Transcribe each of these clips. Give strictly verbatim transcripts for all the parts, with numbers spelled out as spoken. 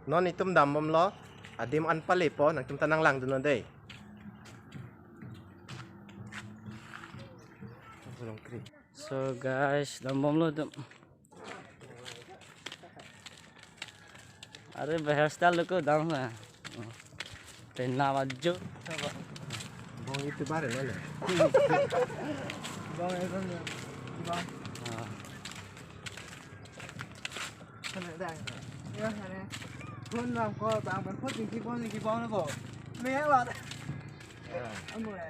Non itum dambomlo, adim an palepo, nangtum ta nanglangdunnon dei. So guys, dambomlo itum. Are ba hairstyle ko dam na. Penna baju. Bong itu bare lo. Bong itu ya. Bong. Ah. Sana dah. Ya, sana. Kun lam ko bang ban phut tingki bong tingki bong na bo. Me ya ba. Ya. Amu ya.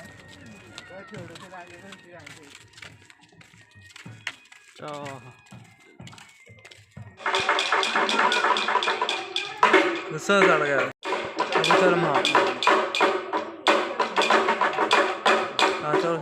Ko chu ru sa dah ni kan chu yang chu. So. Gusto talaga. Gusto naman. Ah, so.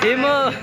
Imo.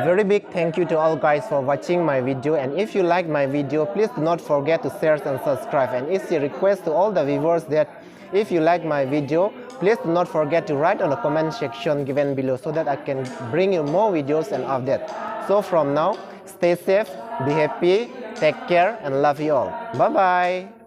Very big thank you to all guys for watching my video, and if you like my video, please do not forget to share and subscribe. And it's a request to all the viewers that if you like my video, please do not forget to write on the comment section given below so that I can bring you more videos and updates. So from now, stay safe, be happy, take care, and love you all. Bye bye.